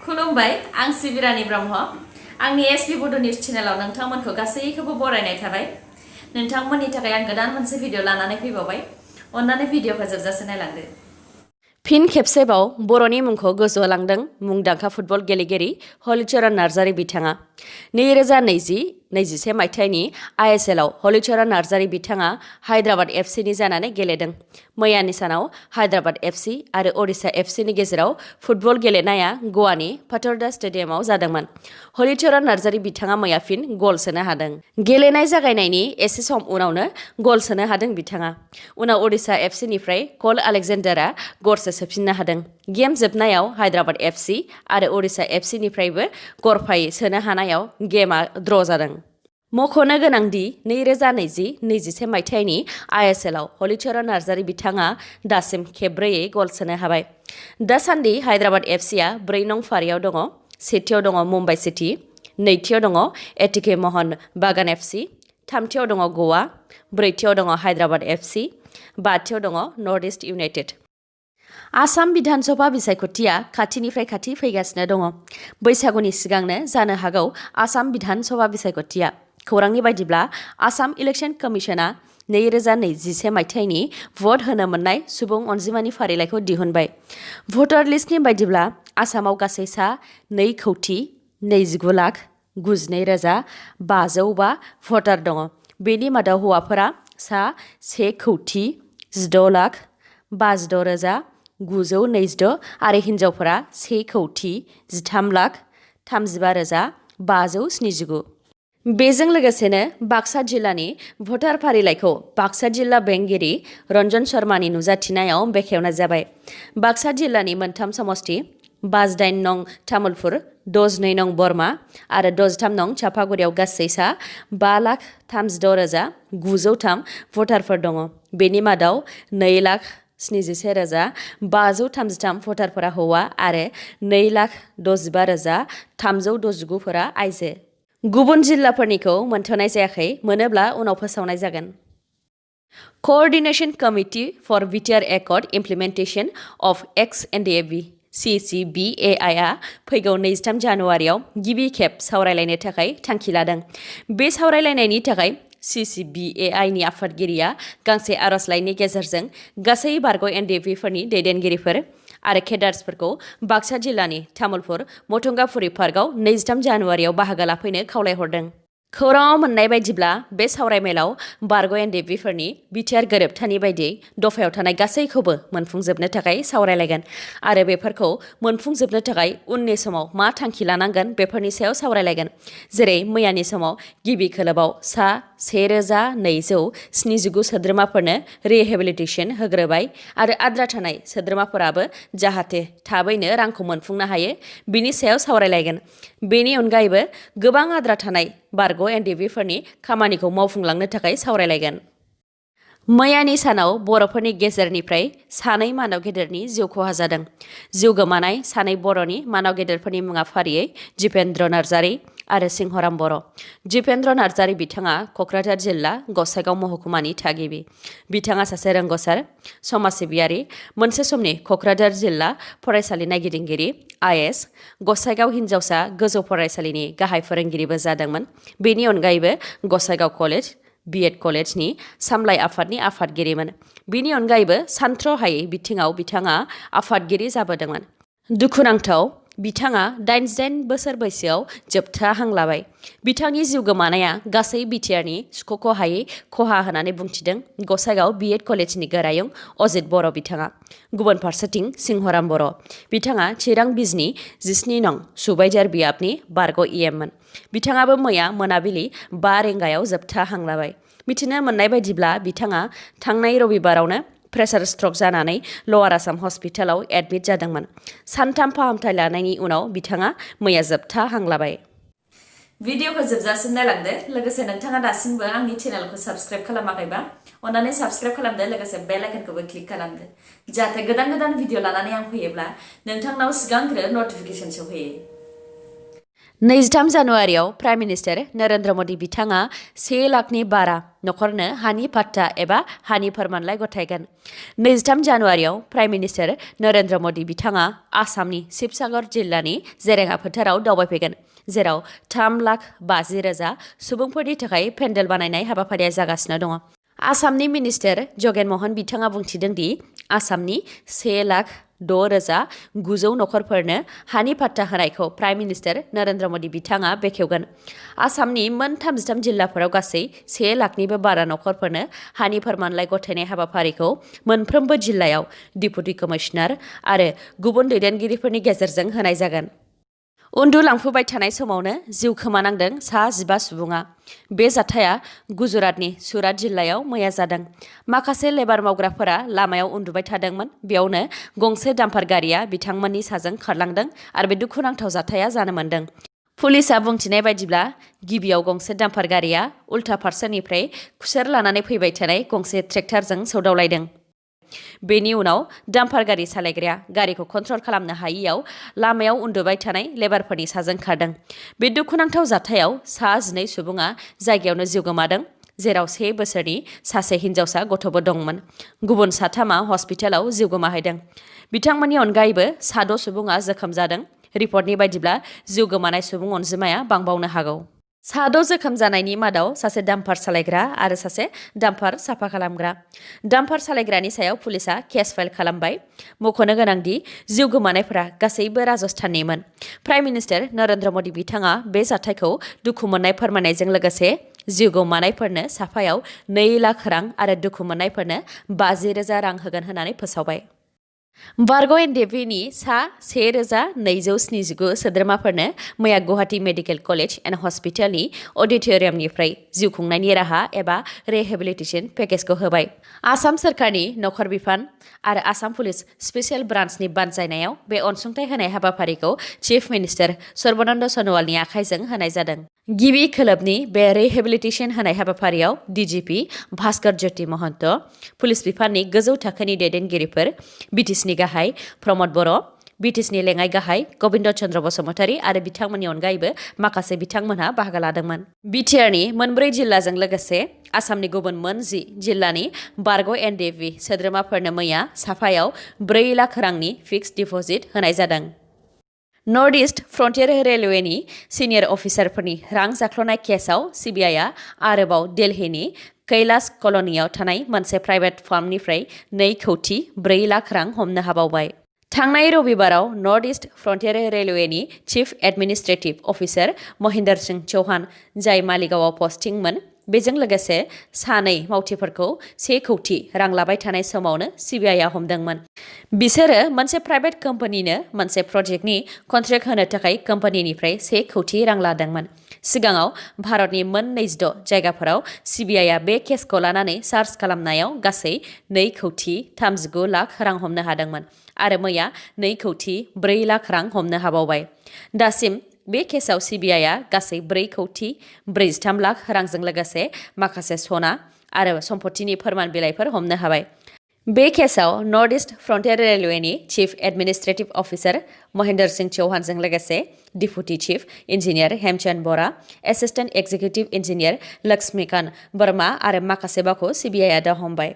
खुलुमबाय आं सिबिरानि ब्रह्म आंनि sbbodonews चेनेलाव नोंथांमोनखौ गासैखौबो बरायनाय थाबाय नोंथांमोननि थाखाय आं गोदान मोनसे भिडिअ लानानै फैबावबाय अन्नानै भिडिअखौ जोबजासे नायलांदो फिन खेबसेबाव बर'नि मुंखौ गोजौआव लांदों मुंदांखा फुटबल गेलेगिरि हलिचरन नार्जारी बिथाङा 2020-21 मायथाइनि ISL आव हलिचरन नार्जारी बिथाङा हायद्राबाद FC नि जानानै गेलेदों मैयानि सानाव हायद्राबाद FC आरो ओडिशा FC नि गेजेराव फुटबल गेलेनाया गवानि फातर्डा स्टेडियामाव जादोंमोन हलिचरन नार्जारी बिथाङा मैया फिन गल सोनो हादों गेलेनाय जागायनायनि एसे सम उनावनो गल सोनो हादों बिथाङा उनाव ओडिशा FC निफ्राय कल आलेक्जेन्डारा गरसे सोफिननो हादों गेम जोबनायाव हायद्राबाद FC आरो ओडिशा FC निफ्रायबो गरफायै सोनो हानायाव गेमआ ड्र जादों मख'नो गोनांदि 2020-21 मायथाइनि ISL आव हलिचरन नार्जारी बिथाङा दासिम खेबब्रैयै गल सोनो हाबाय दासान्दि हायद्राबाद FC आ 4 नं फारियाव दङ सेथियाव दङ मुम्बाइ सिटी नैथियाव दङ एटिके महन बागान FC थामथियाव दङ गवा ब्रैथियाव दङ हायद्राबाद FC बाथियाव दङ नर्थ इस्ट इउनाइटेड आसाम विधानसभा बिसायख'थिया खाथिनिफ्राय खाथि फैगासिनो दङ बैसागुनि सिगांनो जानो हागौ आसाम विधानसभा बिसायख'थिया खौरांनि बायदिब्ला आसाम इलेक्शन कमिशना 2021 मायथाइनि भट होनो मोननाय सुबुं अनजिमानि फारिलाइखौ दिहुनबाय भटार लिस्टनि बायदिब्ला आसामाव गासै सा 2,29,92,505 भटार दङ बेनि मादाव हौवाफोरा सा 1,52,926 आरो हिन्जावफोरा 1,13,35,579 बेजों लोगोसेनो बाक्सा जिल्लानि भटार फारिलाइखौ बाक्सा जिल्ला बेंगिरि रन्जन शर्मानि नुजाथिनायाव बेखेवनाय जाबाय बाक्सा जिल्लानि मोनथाम समष्टि 58 नं तामुलपुर 62 नं बरमा आरो 63 नं चापागुरियाव गासै सा 5,36,903 भटारफोर दङ बेनि मादाव 2,71,533 भटारफोरा हौवा आरो 2,65,369 फोरा आइजो गुबुन जिल्लाफोरनिखौ मोनथ'नाय जायाखै मोनोब्ला उनाव फोसावनाय जागोन Coordination Committee for VTR Accord Implementation of EX-NDFB CCBAI आ फैगौ 23 जानुवारियाव गिबि खेब सावरायलायनो थाखाय थांखि लादों बे सावरायलायनायनि थाखाय CCBAI नि आफादगिरिया गांसे आर'जलाइनि गेजेरजों गासै बारग' NDFB फोरनि दैदेनगिरिफोर आरो केडार्सफोरखौ बाक्सा जिल्लानि तामुलपुर मथंगाफुरि पार्कआव 23 जानुवारियाव बाहागो लाफैनो खावलायहरदों खौराङाव मोननाय बायदिब्ला बे सावरायमेलाव बारग' NDFB फोरनि बिटिआर गोरोबथानि बायदियै दफायाव थानाय गासैखौबो मोनफुंजोबनो थाखाय सावरायलायगोन आरो बेफोरखौ मोनफुंजोबनो थाखाय उननि समाव मा थांखि लानांगोन बेफोरनि सायाव सावरायलायगोन जेरै मैयानि समाव गिबि खोलोबाव सा 1,279 सोद्रोमाफोरनो रिहेबिलिटेसन होग्रोबाय आरो आद्रा थानाय सोद्रोमाफोराबो जाहाथे थाबैनो रांखौ मोनफुंनो हायो बिनि सायाव सावरायलायगोन बेनि अनगायैबो गोबां आद्रा थानाय बारग' NDFB फोरनि खामानिखौ मावफुंलांनो थाखाय सावरायलायगोन मैयानि सानाव बर'फोरनि गेजेरनिफ्राय सानै मानव गेदेरनि जिउ खहा जादों जिउ गोमानाय सानै बर'नि मानव गेदेरफोरनि मुङा फारियै जिपेन्द्र नार्जारी आरो सिंहराम बर' जिपेन्द्र नार्जारी बिथाङा क'क्राझार जिल्ला गसाइगाव महकुमानि थागिबि बिथाङा सासे रोंग'सार समाज सिबियारि मोनसे समनि क'क्राझार जिल्ला फरायसालि नायगिदिंगिरि IS गसाइगाव हिनजावसा गोजौ फरायसालिनि गाहाय फोरोंगिरिबो जादोंमोन बेनि अनगायैबो गसाइगाव कलेज B.Ed कलेजनि सामलाय आफादनि आफादगिरिमोन बिनि अनगायैबो सानथ्र'हायै बिथिङाव बिथाङा आफादगिरि जाबोदोंमोन दुखुनांथाव बिथाङा 88 बोसोर बैसोआव जोबथा हां लाबाय बिथांनि जिउ गोमानाया गासै बिटिआरनि सुख'ख'हायै खहा होननानै बुंथिदों गसाइगाव B.Ed कलेजनि गोरायुं अजित बर' बिथाङा गुबुन फारसेथिं सिंहराम बर' बिथाङा चिरां बिजनि 17 नं सुबाइजार बियाबनि बारग' EM मोन बिथाङाबो मैया मोनाबिलि 5 रिंगायाव जोबथा हां लाबाय मिथिनो मोननाय बायदिब्ला बिथाङा थांनाय रबिबारावनो प्रेसार स्ट्रक जानानै लवार आसाम हस्पिटालाव एडमिट जादोंमोन सानथाम फाहामथाय लानायनि उनाव बिथाङा मैया जोबथा हां लाबाय भिडिअखौ जोबजासिम नायलांदो लोगोसे नोंथाङा दासिमबो आंनि चेनेलखौ साबस्क्राइब खालामाखैबा अन्नानै साबस्क्राइब खालामदो लोगोसे बेल आइकनखौबो क्लिक खालामदो जाहाथे गोदान भिडिअ लानानै आं फैयोब्ला नोंथांनाव सिगांग्रो नटिफिकेसन सौहैयो 23 जानुवारियाव प्राइम मिनिस्टार नरेन्द्र मदि बिथाङा 1 लाखनि बारा नखरनो हानि पाट्टा एबा हानि फोरमानलाइ गथायगोन। 23 जानुवारियाव प्राइम मिनिस्टार नरेन्द्र मदि बिथाङा आसामनि शिबसागर जिल्लानि जेरेङा फोथाराव दावबायफैगोन, जेराव 3,50,000 सुबुंफोरनि थाखाय पेन्डेल बानायनाय हाबाफारिया जागासिनो दङ। आसामनि मिनिस्टार जगेन महन बिथाङा बुंथिदों दि आसामनि 1,06,900 नखरफोरनो हानि पाट्टा होनायखौ प्राइम मिनिस्टार नरेन्द्र मदि बिथाङा बेखेवगोन। आसामनि मोन 33 जिल्लाफोराव गासै 1 लाखनिबो बारा नखरफोरनो हानि फोरमानलाइ गथायनाय हाबाफारिखौ मोनफ्रोमबो जिल्लायाव डिप्युटि कमिशनार आरो गुबुन दैदेनगिरिफोरनि गेजेरजों होनाय जागोन। उन्दुलांफुबाय थानाय समावनो जिउ खोमानांदों सा 15 सुबुङा। बे जाथाया गुजरातनि सुरात जिल्लायाव मैया जादों। माखासे लेबार मावग्राफोरा लामायाव उन्दुबाय थादोंमोन। बेयावनो गंसे डाम्पार गारिया बिथांमोननि साजों खारलांदों आरो बे दुखुनांथाव जाथाया जानो मोन्दों। पुलिसआ बुंथिनाय बायदिब्ला गिबियाव गंसे डाम्पार गारिया उल्था फारसेनिफ्राय खुसेर लानानै फैबाय थानाय गंसे ट्रेक्टरजों सौदावलायदों। बेनि उनाव डाम्पार गारि सालायग्राया गारिखौ कन्ट्रल खालामनो हायियाव लामायाव उन्दुबाय थानाय लेबारफोरनि साजों खारदों। बे दुखुनांथाव जाथायाव सा 12 सुबुङा जायगायावनो जिउ गोमादों, जेराव 1 बोसोरनि सासे हिन्जावसा गथ'बो दंमोन। गुबुन 3 हस्पिटालाव जिउ गोमाहैदों। बिथांमोननि अनगायैबो सा 6 सुबुङा जोखोम जादों। रिपर्टनि बायदिब्ला जिउ गोमानाय सुबुं अनजिमाया बांबावनो हागौ। सा 6 जोखोम जानायनि मादाव सासे डाम्पार सालायग्रा आरो सासे डाम्पार साफा खालामग्रा। डाम्पार सालायग्रानि सायाव पुलिसआ केस फाइल खालामबाय। मख'नो गोनांदि जिउ गोमानायफोरा गासैबो राजस्थाननिमोन। प्राइम मिनिस्टार नरेन्द्र मदि बिथाङा बे जाथायखौ दुखु मोननाय फोरमायनायजों लोगोसे जिउ गोमानायफोरनो साफायाव 2 लाख रां आरो दुखु मोननायफोरनो 50,000 रां होगोन होननानै फोसावबाय। बर'न सा 1,279 सोद्रोमाफोरनो मैया गुवाहाटी मेडिकेल कलेज एन्ड हस्पिटालनि अडिट'रियामनिफ्राय जिउ खुंनायनि राहा एबा रिहेबिलिटेसन पेकेजखौ होबाय। आसाम सोरखारनि नखर बिफान आरो आसाम पुलिस स्पेसियेल ब्रान्चनि बानजायनायाव बे अनसुंथाइ होनाय हाबाफारिखौ चिफ मिनिस्टार सर्बानन्द सन'वालनि आखाइजों होनाय जादों। गिबि खोलोबनि बे रिहेबिलिटेसन होनाय हाबाफारियाव डिजिपि भास्कर ज्योति महन्त, पुलिस बिफाननि गोजौ थाखोनि दैदेनगिरिफोर, बिटिसिनि गाहाय प्रमद बर', बिटिसिनि लेङाइ गाहाय गबिन्द चन्द्र बसुमतारी आरो बिथांमोननि अनगायैबो माखासे बिथांमोनहा बाहागो लादोंमोन। बिटिआरनि मोन 4 जिल्लाजों लोगोसे आसामनि गुबुन मोन 10 जिल्लानि बर'न सोद्रोमाफोरनो मैया साफायाव 4 लाख रांनि फिक्स्ड डिप'जिट होनाय जादों। नर्थ इस्ट फ्रन्टियर रेलवेनि सिनियर अफिसारफोरनि रां जाख्ल'नाय केसआव सिबिआइआ आरोबाव दिल्लीनि कैलाश कल'नियाव थानाय मोनसे प्राइभेट फार्मनिफ्राय 2,4 लाख रां हमनो हाबावबाय। थांनाय रबिबाराव नर्थ इस्ट फ्रन्टियर रेलवेनि chief administrative officer Mahendra Singh Chauhan, जाय मालिगावआव पस्टिंमोन, बेजों लोगोसे 2 मावथिफोरखौ 1 कौटि रां लाबाय थानाय समावनो सिबिआइआ हमदोंमोन। बिसोरो मोनसे प्राइभेट कम्पानिनो मोनसे प्रजेक्टनि कन्ट्रेक्ट होनो थाखाय कम्पानिनिफ्राय 1 कौटि रां लादोंमोन। सिगाङाव भारतनि मोन 26 जायगाफोराव सिबिआइआ बे केसखौ लानानै सार्च खालामनायाव गासै 2,39 लाख रां हमनो हादोंमोन आरो मैया 2,4 लाख रां हमनो हाबावबाय। दासिम बे केसआव सिबिआइआ गासै 4,43 लाख रांजों लोगोसे माखासे सना आरो सम्पथिनि फोरमान बिलाइफोर हमनो हाबाय। बे केसआव नर्थ इस्ट फ्रन्टियर रेलवेनि chief administrative officer Mahendra Singh चौहानजों लोगोसे deputy chief engineer Hemchand Bora, assistant executive engineer Laxmikant Verma आरो माखासेबाखौ सिबिआइआ दा हमबाय।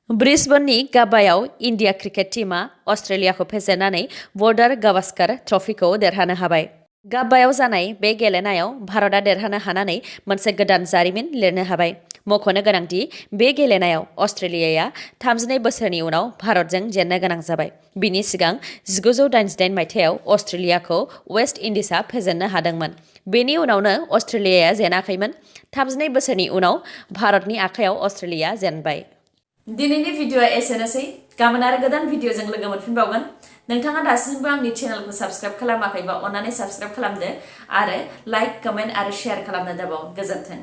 ब्रिसबेननि गाब्बायाव इन्डिया क्रिकेट टीमआ अस्ट्रेलियाखौ फेजेननानै बर्डार गावस्कर ट्रफिखौ देरहानो हाबाय। गाब्बायाव जानाय बे गेलेनायाव भारतआ देरहानो हानानै मोनसे गोदान जारिमिन लिरनो हाबाय। मख'नो गोनांदि बे गेलेनायाव अस्ट्रेलियाया 32 बोसोरनि उनाव भारतजों जेननो गोनां जाबाय। बिनि सिगां 1988 मायथाइयाव अस्ट्रेलियाखौ वेस्ट इंडिजआ फेजेननो हादोंमोन। बेनि उनावनो अस्ट्रेलियाया जेनाखैमोन। 32 बोसोरनि उनाव भारतनि आखायाव अस्ट्रेलिया जेनबाय। दिनैनि भिडिअ'आ एसेनोसै। गाबोन आरो गोदान भिडिअ'जों लोगो मोनफिनबावगोन। नोंथाङा दासिमबो आंनि चेनेलखौ साबस्क्राइब खालामाखैबा अन्नानै साबस्क्राइब खालामदो आरो लाइक, कमेन्ट आरो शेयार खालामनो दाबाव। गोजोन्थों।